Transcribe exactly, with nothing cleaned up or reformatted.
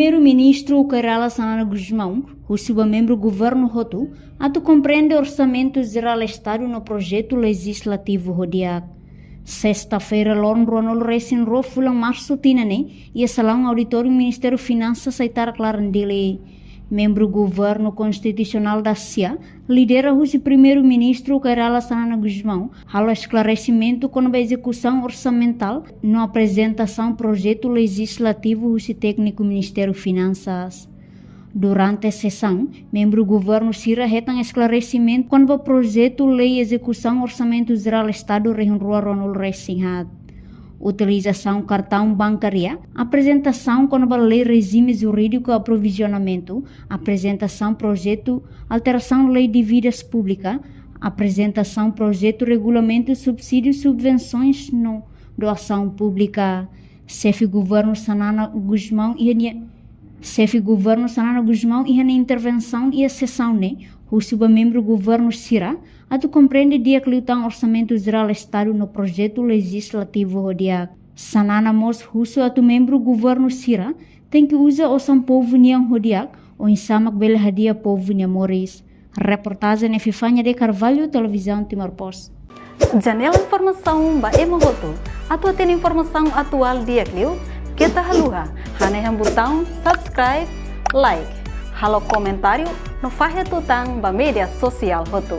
Primeiru-Ministru Kay Rala Xanana Gusmão husu ba membru governu hotu atu komprende Orsamentu Jerál Estadu no projetu lejizlativu ho di'ak. Sesta-feira, loron ruanulu-resin-rua fulan Marsu tinan ne'e, iha salaun auditóriu Ministériu Finansas, Aitarak Laran, Dili, membru Governu Konstitusionál da sia, lidera husi Primeiru-Ministru Kay Rala Xanana Gusmão, halo esklaresimentu kona-ba ezekusaun orsamentál no aprezentasaun projetu lejizlativu husi tékniku Ministériu Finansas. Durante sesaun, membru governu sira hetan esklaresimentu kona-ba projetu lei ezekusaun Orsamentu Jerál Estadu rihun rua ruanulu-resin-haat, utilizasaun kartaun bankáriu, aprezentasaun kona-ba lei rejime jurídiku aprovizionamentu, aprezentasaun projetu alterasaun lei dívidas públikas, aprezentasaun projetu regulamentu subsídiu, subvensoens no doasaun públika. Xefe Governu Xanana Gusmão iha nia, Xefe Governu Xanana Gusmão iha nia intervensaun iha sesaun ne'e husu ba membru governu sira atu komprende di'ak liután Orsamentu Jerál Estadu no projetu lejizlativu ho di'ak. Xanana mós husu atu membru governu sira tenke uza osan povu nian ho di'ak, oinsá mak bele hadi'a povu nia moris. Reportajen Epifania de Carvalho, Televizaun Timor Post. Janela informasaun ba ema hotu. Atu hatene informasaun atuál di'ak liu, keta haluha hanehan butaun subscribe, like, halo komentáriu no fahe tutan ba média sosiál hotu.